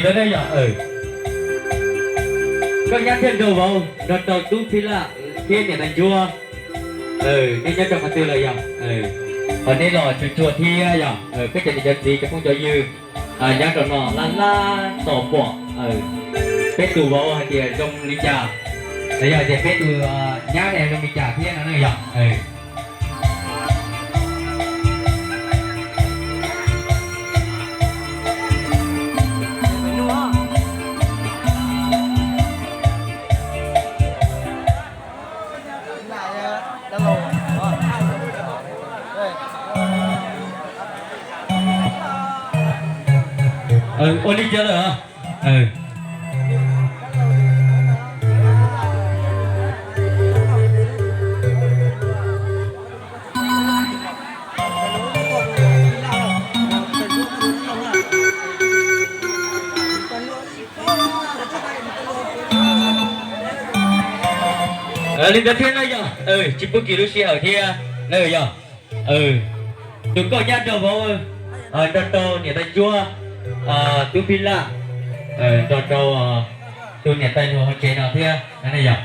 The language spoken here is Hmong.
Yog, koj nyab thiaj nrog vauv nrog rau tub Phij Laj thiab niam tais Ntsuab. Nej nyob rau qhov twg lawm yog? Ho nej los tsuag tsuag thiab yog? Peb cov niam cov txiv cov phooj cov ywg nyob rau no laj laj tos pom peb tus vauv hais tias zoo li cas, los yog hais tias peb tus nyab ne zoo li cas thiab no yog. Ua li cas lawm? Li ntawd thiab na yog, tsis pub kis lub sij hawm thiab na yog. Tus koj nyab nrog vauv nrog rau niam tais Ntsuab, tub Phij Laj nrog rau tus niam tais hluas hauv tsev no thiab na yog.